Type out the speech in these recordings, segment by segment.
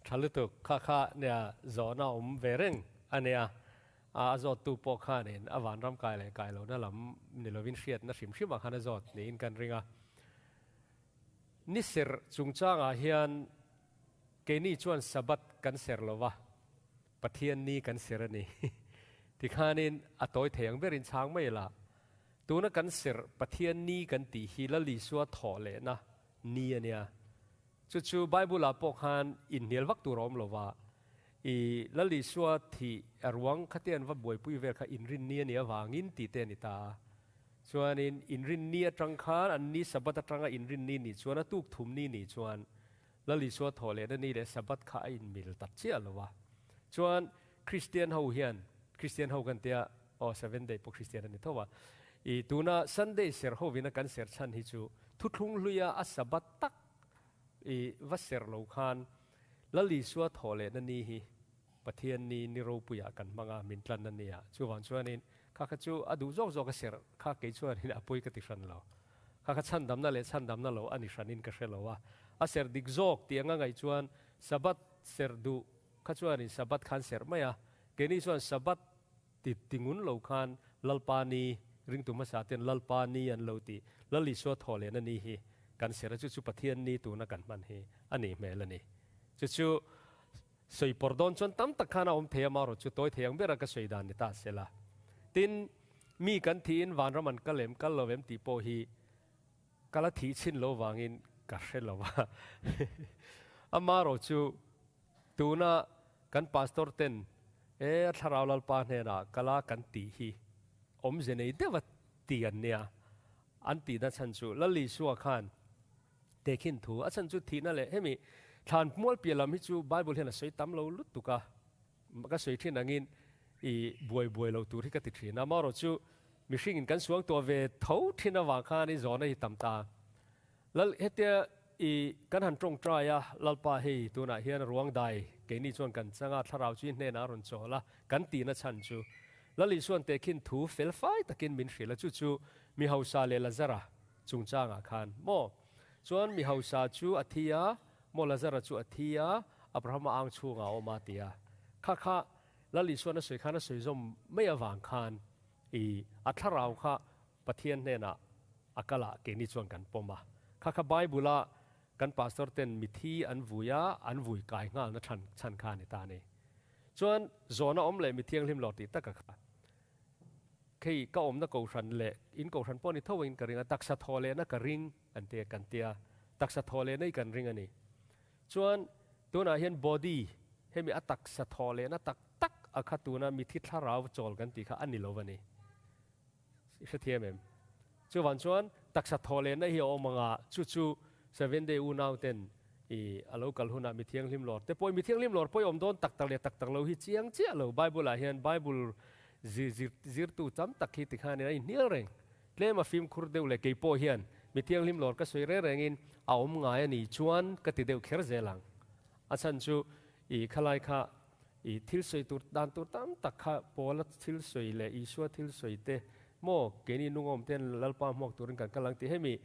Tha lutuk kha kha nia zawhna awm ve reng a nia. A zawttu pawh khanin a vanram kai leh kai lohna lam ni lovin hriatna hrim hrimah khan a zawt niin kan ring a. Ni serh chungchangah hian keini chuan Sabbath kan serh lo va, Pathian ni kan serh a ni. Tikhanin a tawi thei ang berin chhang mai la. Tuna kan serh Pathian ni kan tih hi Lal Isua thawh lehna ni a nia. Chu chu Bible-ah pawh khan inhnial vak tur a awm lo va, i Lal Isua thih a ruang khate an va buaipui vel kha inrinni a nih avangin tih te a ni ta a. Chuanin inrinni atang khan an ni Sabbath atanga inrinni nih chuan a tuk thumni nih chuan Lal Isua thawh lehna ni leh Sabbath kha a inmil tak chiah lo a. Chuan Kristian ho hian, Kristian ho kan tia, aw Seven Day pawh Kristian a ni tho a, i tuna Sunday serh hovina kan serh chhan hi chu thuthlung hluia a Sabbath tak i va serh lo khan Lal Isua thawh lehna ni hi Pathian ni ni ropuiah kan hmang a, min tlanna nia. Chuvang chuanin kha kha chu a duh zawk zawk a serh kha kei chuanin a pawi ka ti hran lo. Kha kha chhandamna leh chhandamna lo a ni hranin ka hre lo a. A serh dik zawk tih anga ngaih chuan Sabbath serh duh kha chuanin Sabbath khan serh mai a. Keini chuan Sabbath ti tingun lo khan Lalpa ni, ringtu hmasa ten Lalpa ni an lo ti, Lal Isua thawh lehna ni hi kan serh a, chu chu Pathian ni tuna kan hman hi a nih hmel a ni. Chu chu sawi pawr dawn chuan tam tak khan a awm thei a, marawh chu tawi thei ang bera ka sawi dan ni ta sela. Tin, mi kan thihin vanram an kal em kal lo em tih pawh hi ka la thih chhin lo vangin ka hre lo a. Amarawh chu tuna kan pastor ten e a thlarau Lalpa hnenah kala kan tih hi awmze nei deuha ti an nia. An tihna chhan chu Lal Isua khan tehkhin thu a chhan chu thihna leh hemi thlan mual piah lam hi chu Bible hian a sawi tam lo lutuk a, ka sawi thin angin i buai buai lo tur hi ka ti thin a, amaherawh chu mihringin kan suang tuah ve tho thin avang khan i zawhna hi tam ta. Lal hetia i kan han tawngtai a, Lalpa hei tunah hian ruang dai keini chuan kan chang a, thlarau chu i hnenah a rawn chawl a, kan tihna chhan chu Lal Isuan tehkhin thu felfai takin min hrilh a, chu chu mi hausa leh Lazara chungchangah khan maw? Chuan mi hausa chu a thi a, maw Lazara chu a thi a, Abrahama ang chhungah a awm a ti a. Kha kha Lal Isuan a sawi khan a sawi zawm mai avang khan i a thlarau kha Pathian hnenah a kal ah keini chuan kan pawm a. Kha kha Bible a kan pastor ten mithi an vui a, an vui kai nghalna chhan chhan kha a ni ta a ni. Chuan zawhna awm leh mithianghlim lo tih taka kha. Khei ka awmna kohhran leh in kohhran pawh ni tho in ka ring a, taksa thawh lehna ka ring an ti a, kan ti a, taksa thawh lehna hi kan ring a ni. Chuan tunah hian body, hemi a taksa thawh lehna tak tak a kha tuna mithi thlarau chawl kan tih kha a ni lo a ni. I hrethiam em? Chuvang chuan taksa thawh lehna hi a awm ang a, chu chu Seven Day unau ten i a lo kal hunah mi thianghlim lawr te pawh, mi thianghlim lawr pawh i awm dawn tak tak leh tak tak lo hi chiang chiah lo. Bible ah hian Bible zir zir zirtu tam tak hi tikhanin a inhnial reng. Tlem a fimkhur deuh leh kei pawh hian mi thianghlim lawr ka sawi reng rengin a awm ngai a ni chuan ka ti deuh kher zel ang. A chhan chu i khalai kha i thil sawi tur dan tur tam tak kha Paula thil sawi leh Isua thil sawi te maw keini nungawm ten Lalpa hmuak turin kan kal ang tih hemi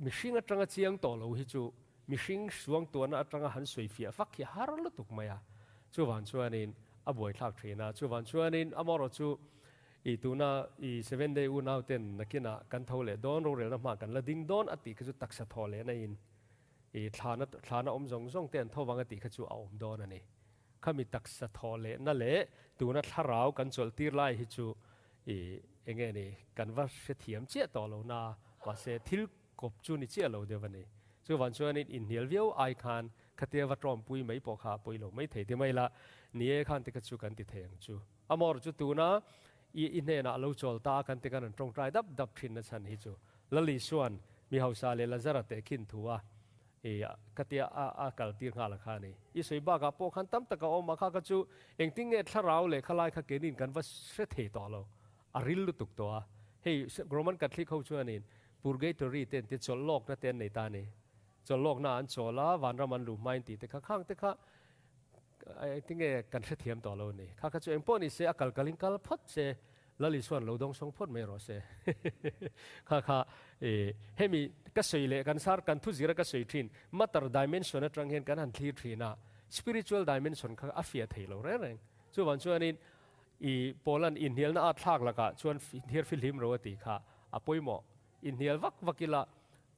mihring atanga chiang tawh lo hi chu mihring suangtuahna atanga han sawi fiah fak hi a har lutuk mai a, chuvang chuanin a buaithlak thin a, chuvang chuanin amaherawh chu i tuna i Seven Day unau ten nakinah kan tho leh dawn rorelna hma kan la ding dawn a tih kha chu taksa thaw lehna in i thlana thlana awm zawng zawng te an tho vang a tih kha chu a awm dawn a ni. Khami taksa thaw lehna leh tuna thlarau kan chawlh tir lai hi chu i enge ni kan va hrethiam chiah tawh lo na, mahse thil kawp chu ni chiah lo deuh a ni. Chuvang chuanin inhnial viau ai khan khatia va tawmpui mai pawh kha a pawi lo mai thei ti mai la, ni e khan te kha chu kan ti thei ang chu. Amawr chu tuna i i hnenah a lo chawl ta a kan ti khan an tawngtai dap dap thin na chhan hi chu Lal Isuan mi hausa leh Lazara tehkhin thu a i khatia a a kal tir nghal a kha a ni. I sawi bakah pawh khan tam tak a awm a, kha kha chu engtin nge thlarau leh khalai kha keinin kan va hre thei tawh lo, a ril lutuk tawh a. Hei Roman Catholic ho chuanin Purgatory te an ti chawlh lawkna te an nei ta a ni. Chawlh lawkna an chawl a, vanram an luh hmain tih te kha khang te kha engtin nge kan hrethiam tawh lo a ni. Kha kha chu engpawh ni se a kal kalin kal phawt se. Lal Isuan lo dawng sawng phawt mai rawh se. Kha kha e hemi ka sawi leh kan sar kan thu zira ka sawi thin matter dimension atang hian kan han thlir thin a, spiritual dimension kha a fiah thei lo reng reng. Chuvang chuanin i Paulan inhnialna a thlak lakah chuan thiar fihlim ro a tih kha a pawimawh. Inhnial vak vak ila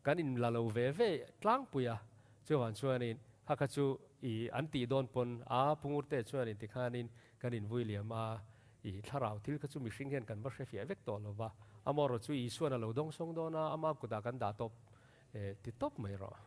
kan in la lo ve ve tlangpui a, chuvang chuanin kha kha chu i an tih dawn pawn a pungurte chuanin tikhanin kan invui liam a, i thlarau thil kha chu mihring hian kan va hre fiah vek tawh lo va, amaherawh chu Isuan a lo dawngsawng dawn a, ama kutah kan dah tawp e ti tawp mai rawh.